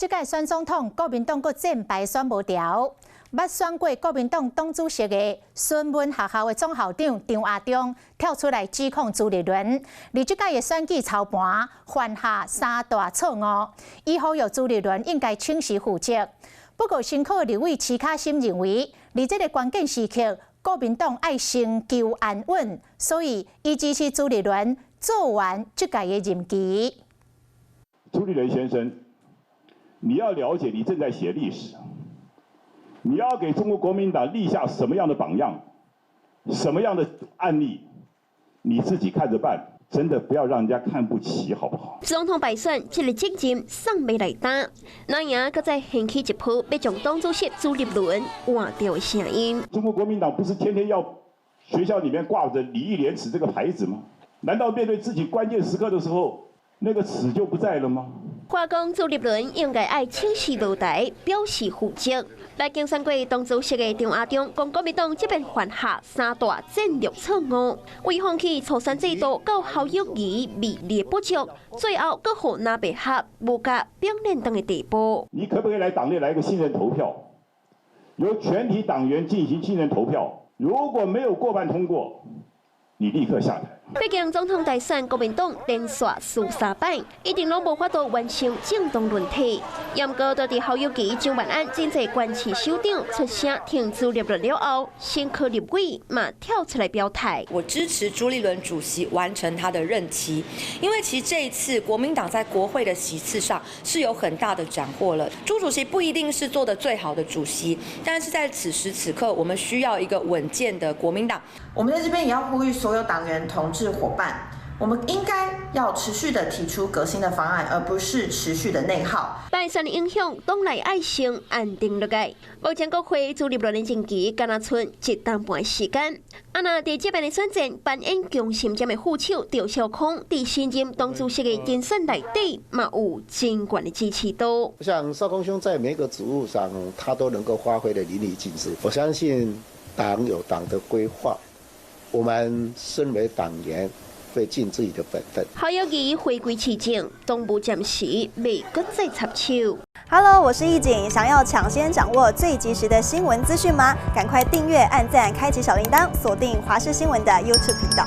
這屆選總統，國民黨閣戰敗選無牢。捌選過國民黨黨主席的孫文學校的總校長張亞中跳出來指控朱立倫，佇這屆的選舉操盤犯下三大錯誤，伊呼籲朱立倫應該請辭負責。不過，新科立委徐卡心認為，佇這個關鍵時刻，國民黨愛先求安穩，所以伊支持朱立倫做完這屆的任期。朱立倫先生，你要了解，你正在寫歷史。你要給中國國民黨立下什麼樣的榜樣，什麼樣的案例，你自己看着辦。真的不要讓人家看不起，好不好？總統敗選，這個責任送袂來擔。藍營閣再掀起一波欲將黨主席朱立倫換掉的聲音。中國國民黨不是天天要學校裡面掛着禮義廉恥這個牌子嗎？難道面對自己關鍵時刻的時候，那個恥就不在了嗎？話講朱立倫應該愛請辭落台，表示負責。來競選過黨主席的張亞中講，國民黨這擺犯下三大戰略錯誤，為放棄初選制度到侯友宜魅力不足，最後閣予藍白合無共反連黨的地步。你可不可以來黨內來一個信任投票？由全體黨員進行信任投票，如果沒有過半通過，你立刻下台。畢竟總統大選，國民黨連續輸三擺，一定攏無法度完成政黨輪替。毋過，就佇侯友宜、蔣萬安真濟縣市首長出聲挺朱立倫了後，新科立委嘛跳出來表態：我支持朱立倫主席完成他的任期，因為其實這一次國民黨在國會的席次上是有很大的斬獲了。朱主席不一定是做得最好的主席，但是在此時此刻，我們需要一個穩健的國民黨。我們在這邊也要呼籲所有黨員同志夥伴，我們應該要持續的提出革新的方案，而不是持續的內耗。敗選的影響，黨內愛先安定落來。目前國會朱立倫的任期敢若賰一冬半時間。啊，若佇這擺的選戰扮演強心針的副手趙少康，佇新任黨主席的人選內底嘛有真懸的支持度。我想少康兄在每個職務上，他都能夠發揮得淋漓盡致。我相信黨有黨的規劃。我們身為黨員，會盡自己的本分。侯友宜回歸市政，黨務暫時未閣再插手。 Hello，我是易景，想要搶先掌握最及時的新聞資訊嗎？趕快訂閱、按讚、開啟小鈴鐺，鎖定華視新聞的 YouTube 頻道。